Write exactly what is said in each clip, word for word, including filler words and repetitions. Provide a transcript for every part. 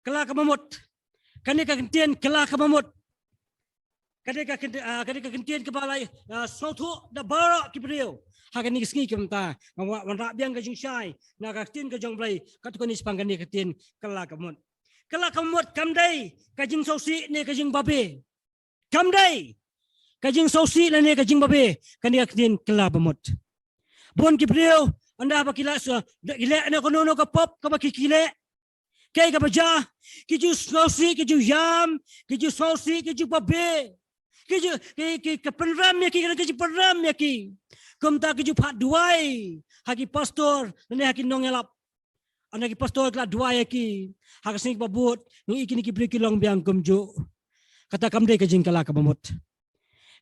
Kylla kaba mut. Kane ka kyntien kylla kaba mut ka dei ka kyntien, ah, ka dei ka kyntien kaba la, ah, sngewthuh da baroh ki briew. Ha kane ka sngi ki mynta nga wan wanrah biang ka jingshai na ka ktien ka jong U Blei katkum kane shaphang kane ka kyntien kylla kaba mut. Kylla kaba mut kam dei ka jingsngewsih ne ka jingbabe. Kam dei ka jingsngewsih lane ka jingbabe. Kane ka kyntien kylla ba mut. Bun ki briew ynda ba ki la sngewsih, ki leh na kano kano ka pop kaba ki, ki leh, kaei kaba jia, ki ju sngewsih, ki ju ïam, ki ju sngewsih, ki ju babe, ki ju, ki, ki, ki pynrem ïa ki, ki ju pynrem ïa ki. Kumta ki ju phah duwai ha ki pastor lane ha ki nongïalap. Ynda ki pastor ki la duwai ïa ki ha ka sngi kaba bud, ngi i kine ki briew ki long biang kumjuh. Kata kam dei ka jingkylla kaba mut.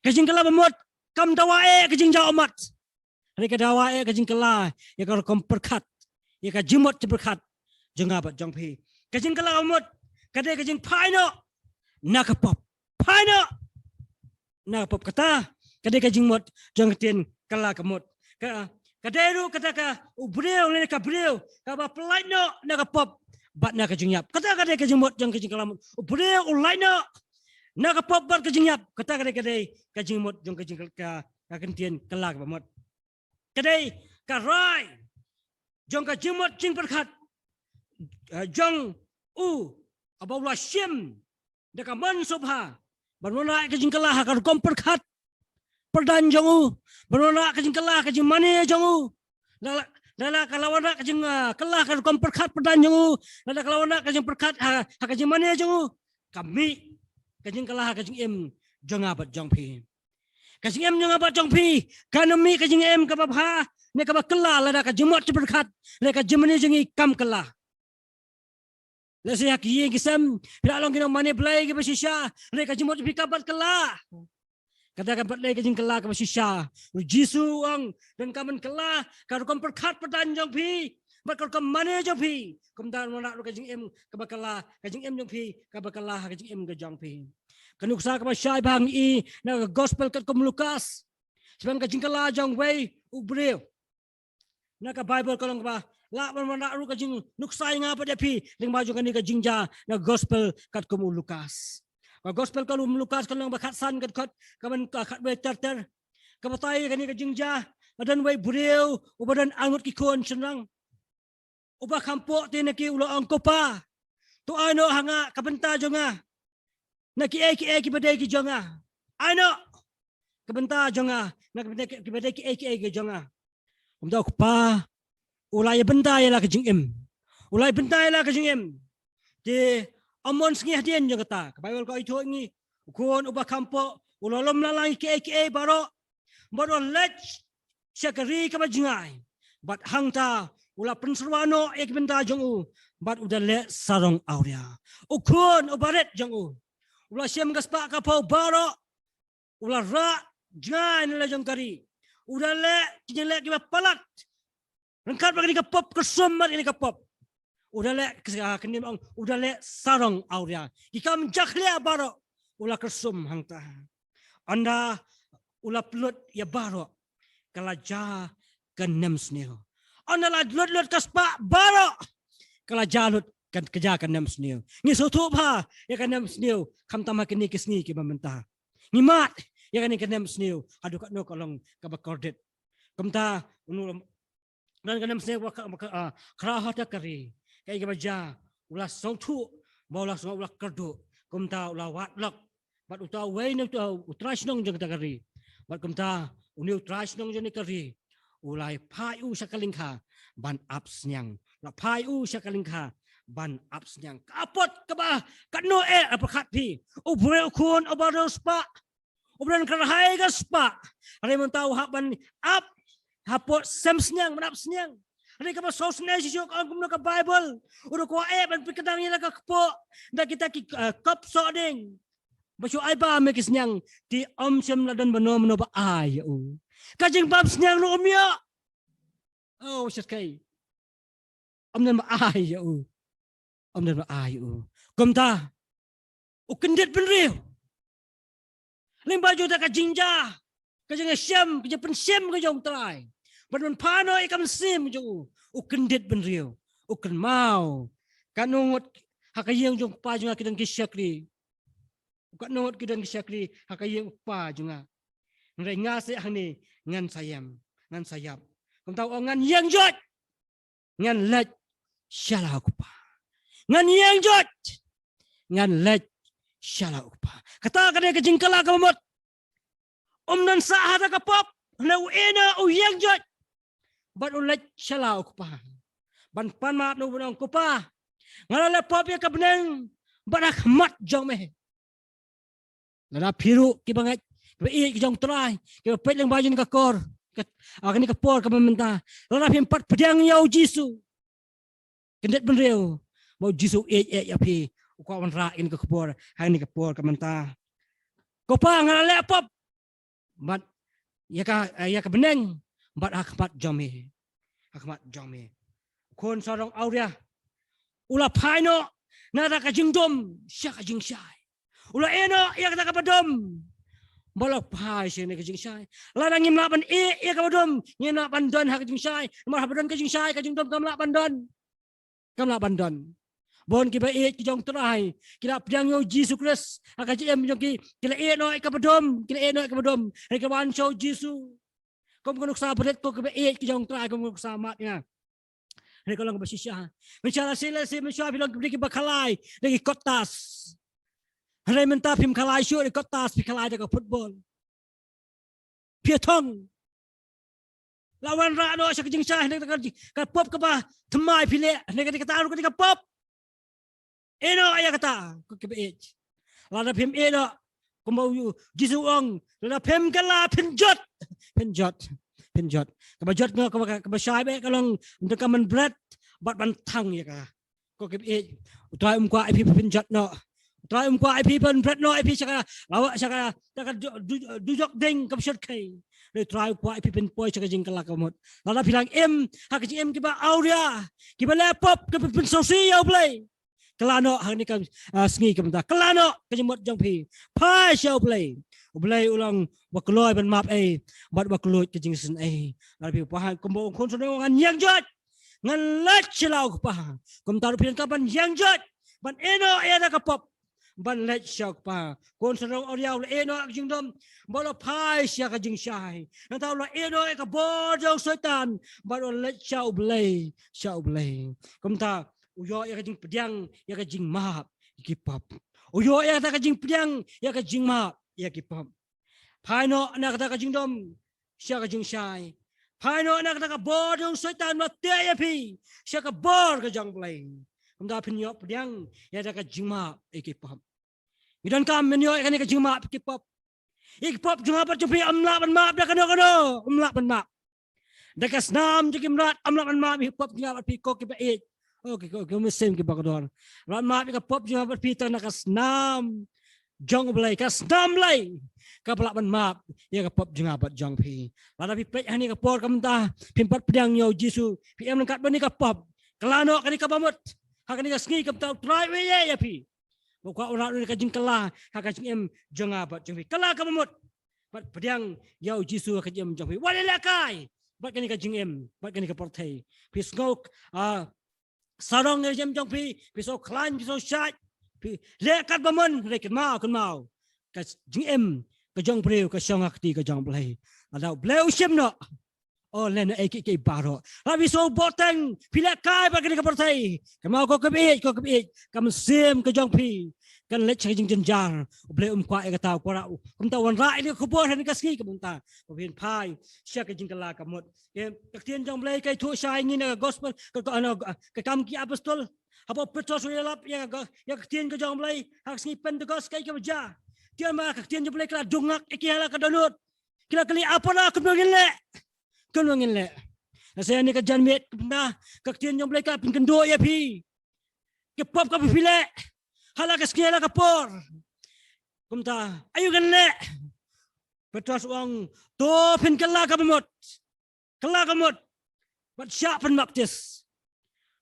Ka jingkylla ba mut kam dawa eh ka jingjia ummat. Hynrei ka dawa eh ka jingkylla ïa ka rukom pyrkhat, ïa ka jingmut jingpyrkhat jong nga bad jong phi. Ka jingkylla kaba mut ka dei ka jingphai noh na ka pop. Phai noh na ka pop. Kata ka dei ka jingmut jong ka ktien kylla kaba mut. Ka, ka dei ruh kata ka u briew lane ka briew kaba pyllait noh na ka pop bad na ka jingïap. Kata ka dei ka jingmut jong ka jingkylla kaba mut. U briew u lait noh na ka pop bad ka jingïap. Kata ka dei, ka dei ka jingmut jong ka jingkylla, ka, ka kyntien kylla kaba mut. Ka dei ka rai jong ka jingmut jingpyrkhat, eh, jong u, aba u la shim da ka mon sngewbha ban wanrah ka jingkylla ha ka rukom pyrkhat pyrdan jong u, ban wanrah ka jingkylla ha ka jingmane jong u. Lada, lada ka la wanrah ka jing, ah, kylla ha ka rukom pyrkhat pyrdan jong u, lada ka la wanrah ka jingpyrkhat ha, ha ka jingmane jong u, ka mih ka jingkylla ha ka jingim jong nga bad jong phi. Ka jingim jong nga bad jong phi kan ym mih ka jingim kaba bha ne kaba kylla lada ka jingmut jingpyrkhat ne ka jingmane jong ngi kam kylla. Lehse ha ki ïing ki sem phi la long ki nongmane Blei kiba shisha, hynrei ka jingmut jong phi kam pat kylla. Kata kam pat dei ka jingkylla kaba shisha. U Jisu u ong, donkam ban kylla ka rukom pyrkhat pyrdan jong phi bad ka rukom mane jong phi. Kumta wanrah ruh ka jingim kaba kylla, ka jingim jong phi kaba kylla ha ka jingim ka jong phi. Ka nuksa kaba shai ba ngi i na ka gospel katkum u Lukas shaphang ka jingkylla jong uwei u briew. Na ka Baibl ka long kaba lah ban wanrah ruh ka jingnuksa ïa nga bad ïa phi lyngba jong kane ka jingjia na ka gospel katkum u Lukas. Ka gospel katkum u Lukas ka long ba khatsan, ka dkhot kaba khatwei ter ter. Ka batai ïa kane ka jingjia, la don uwei u briew uba don arngut ki khun shynrang. Uba kham pop te na ki u la ong, ko pa, to ai noh ha nga ka bynta jong nga na kiei kiei kiba dei ki jong nga. Ai noh ka bynta jong nga na ka bynta kiba dei kiei kiei ki jong nga. Kumta u kpa u la ïa bynta ïa la ka jingim. U la ïa bynta ïa la ka jingim. Te ym don sngi hadien jong kata, ka Baibl ka ong ïa ngi, u khun uba kham pop u la lum la lang ïa kiei kiei baroh bad u la leit sha ka ri kaba jngai. Bad hangta u la pynsyrwa noh ïa ki bynta jong u bad u da leh sarong awria. U khun uba rit jong u u la shim ka spah ka phew baroh, u la rah jngai na la jong ka ri. U da leh ki jingeh kiba palat ryngkat bad kane ka pop, kyrsum bad kane ka pop. U da leh, ka, ka, ka ong, u da leh sarong awria. Ki kam jakhlia baroh u la kyrsum hangta. Ynda u la pynlut ïa baroh, ka la jia ka nemsniew. Ynda la lut lut ka spah baroh, ka la jia lut ka, ka jia ka nemsniew. Ngi sngewthuh bha ïa ka nemsniew khamtam ha kine ki sngi kiba mynta. Ngi mad ïa kane ka nemsniew haduh katno ka long kaba kordit. Kumta u don ka nemsniew ba ka, ba ka, ah, khraw ha ka ri. Kaei kaba jia, u la sngewthuh ba u la sngew u la kyrduh. Kumta u la wad lok bad uta uwei na uta u trai shnong jong kata ka ri. Bad kumta une u trai shnong jong kane ka ri u la phah ïa u sha ka lyngkha ban ap sniang. U la phah ïa u sha ka lyngkha ban ap sniang. Ka apot kaba katno eh, pyrkhat phi, u briew, u khun uba riewspah, uba don kyrhai ka spah, hynrei mynta u hap ban ap hapoh sem sniang, ban ap sniang. Hynrei kaba sngewsynei shisha ka ong kumno ka Baibl, u da kwah eh ban pynkynang ïa la ka kpoh da kita ki, eh, kop sohdieng. Ba shu ai bam ïa ki sniang, te ym shym la don mano mano ba ai ïa u. Ka jingbam sniang ruh ym ïoh. Oh, shyrkhei. Ym don ba ai ïa u. Ym don ba ai ïa u. Kumta u kyndit bynriew lyngba jong kata ka jingjia, ka jingïashem, ka jingpynshem ka jong u Trai ban pynphai noh ïa ka mynsiem ka jong u. U kyndit bynriew, u kynmaw katno ngut ha ka ïing jong u kpa jong nga ki don ki shakri. Katno ngut ki don ki shakri ha ka ïing u kpa jong nga. Hynrei nga seh hangne ngan sa ïam, ngan sa ïap. Kumta u ong ngan ïeng joit, ngan leit sha la u kpa. Ngan ïeng joit, ngan leit sha la u kpa. Kata ka dei ka jingkylla kaba mut. Um don sah ha ka pop, hynrei u ïeh noh, u ïeng joit bad u leit sha la u kpa ban pan map, u ong, kpa, nga la leh pop ïa ka bneng bad ha khmat jong me. Lada phi ruh kiba ngeit, kiba ïeit ki jong u Trai, kiba peit lyngba jong ka kor, ka, ah, kane ka por kaba mynta, lada phim pat pdiang ïa u Jisu, kyndit bynriew ba u Jisu u ïeit ïa phi, u kwah wanrah ïa kane ka khubor ha kane ka por kaba mynta. Ko Pa, nga la leh pop bad ïa ka, ïa ka bneng bad ha khmat jong me, ha khmat jong me. U khun sarong awria u la phai noh na kata ka jingdum sha ka jingshai. U la ïeh noh ïa kata kaba dum bad u la phai sha kane ka jingshai. Lada ngim lah ban ïeh ïa kaba dum, ngim lah ban don ha ka jingshai. Namar haba don ka jingshai, ka jingdum kam lah ban don. Kam lah ban don. Bun kiba ïeit ki jong u Trai, ki la pdiang ïa u Jisu Khrist ha ka jingim jong ki, ki la ïeh noh ïa kaba dum, ki la ïeh noh ïa kaba dum. Hynrei ki wan sha u Jisu. Kum ka nuksa ba rit, ko kiba ïeit ki jong u Trai, kum ka nuksa map ïa nga. Hynrei ka long kaba shisha. Mynshuwa lashai lashai, mynshuwa phi long kiba khalai da ki kot tas. Hynrei mynta phim khalai shuh da ki kot tas, phi khalai da ka football. Phi thong. La wanrah noh sha ka jingshai, hynrei ka, ka pop kaba thymmai phi leh, hynrei ka dei kata ruh ka dei ka pop. Ïeh noh ïa kata, ko kiba ïeit. Lada phim ïeh noh, kumba u Jisu u ong, lada phim kylla, phin jot, phin jot, phin jot. Kaba jot noh, kaba, kaba shai bha ka long, ym don ka man bret bad ban thang ïa ka. Ko kiba ïeit, u Trai um kwah ïa phi phin jot noh. U Trai um kwah ïa phi phin bret noh ïa phi sha ka, lawa sha ka, sha ka du, du, dujok ding kaba shyrkhei. Hynrei u Trai u kwah ïa phi phin poi sha ka jingkylla kaba mut. Lada phi dang im ha ka jingim kiba awria, kiba leh pop, kiba pynsngewsih ïa U Blei, kylla noh ha kane ka, ah, sngi kaba mynta. Kylla noh ka jingmut jong phi. Phai sha U Blei. U Blei u long uba kloi ban map ei bad uba kylluid ka jingisynei. Lada phi, Pa, kumba u khun sarong, ngan ïeng joit, ngan leit sha la u Kpa. Kumta ruh phi donkam ban ïeng joit ban ïeh noh ïa kata ka pop, ban leit sha u Kpa. Khun sarong awria u la ïeh noh ïa ka jingdum bad u la phai sha ka jingshai. Nangta u la ïeh noh ïa ka bor jong u Soitan bad u la leit sha U Blei, sha U Blei. Kumta u ïoh ïa ka jingpdiang ïa ka jingmap ïa ki pop. U ïoh ïa kata ka jingpdiang ïa ka jingmap ïa ki pop. Phai noh na kata ka jingdum sha ka jingshai. Phai noh na kata ka bor jong u Soitan ba teh ïa phi sha ka bor ka jong U Blei. Kumta phin ïoh pdiang ïa kata ka jingmap ïa ki pop. Ngi donkam ban ïoh ïa kane ka jingmap ïa ki pop. Ïa ki pop jong nga bad jong phi ym lah ban map da kano kano, ym lah ban map. Da ka snam jong ki mrad ym lah ban map ïa ki pop jong nga bad phi, ko kiba ïeit. O ki, ko ki mynsiem kiba kordor. Lah map ïa ka pop jong nga bad phi tang na ka snam jong U Blei, ka snam Blei kaba lah ban map ïa ka pop jong nga bad jong phi. Lada phi peit ha kane ka por kaba mynta phim pat pdiang ïa u Jisu, phi im ryngkat bad kane ka pop, kylla noh kane kaba mut. Ha kane ka sngi kaba mynta u Trai u ïeit ïa phi. Ba u kwah u wanrah ïa ka jingkylla ha ka jingim jong nga bad jong phi. Kylla kaba mut bad pdiang ïa u Jisu ha ka jingim jong phi. Wat leh lehkai bad kane ka jingim, bad kane ka pyrthei. Phi sngew, ah, sarong ïa ka jingim jong phi, phi sngew khlaiñ, phi sngew shait, phi leh katba mon, hynrei kynmaw, kynmaw ka jingim ka jong u briew ka shong ha ka kti ka jong U Blei. Lada U Blei u shim noh, o lehnoh ei kiei kiei baroh. Lada phi sngew bteng, phi lehkai bad kane ka pyrthei, kynmaw ko kiba ïeit, ko kiba ïeit, ka mynsiem ka jong phi kan leit sha ka jingjynjar. U Blei um kwah ïa kata, u kwah ruh kumta u wanrah ïa ka khubor ha kane ka sngi kaba mynta ba phin phai sha ka jingkylla kaba mut. Ka ktien jong U Blei ka ïathuh shai ïa ngi na ka gospel, ka, ka, na ka Kam ki Apostol. Haba u Petros u ïalap ïa ka, ïa ka ktien ka jong U Blei ha ka sngi Pentekost, kaei kaba jia? Ktien ba ka ktien jong U Blei ka la dung ngak ïa ki ha la ka dohnud. Ki la kylli, ah para, kumno ngin leh? Kumno ngin leh? Lashai kane ka janmiet kaba mynta ka ktien jong U Blei ka pynkynduh ïa phi. Ki pop kaba phi leh ha la ka sngi ha la ka por. Kumta aïu ngin leh? Petros u ong, to phin kylla kaba mut. Kylla kaba mut bad shah pynbaptis.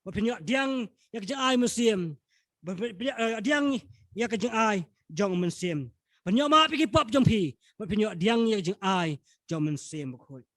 Bad phin ïoh pdiang ïa ka jingai mynsiem. Bad phin ïoh, eh, pdiang ïa ka jingai jong u Mynsiem. Phin ïoh map ïa ki pop jong phi. Bad phin ïoh pdiang ïa ka jingai jong u Mynsiem Bakhuid.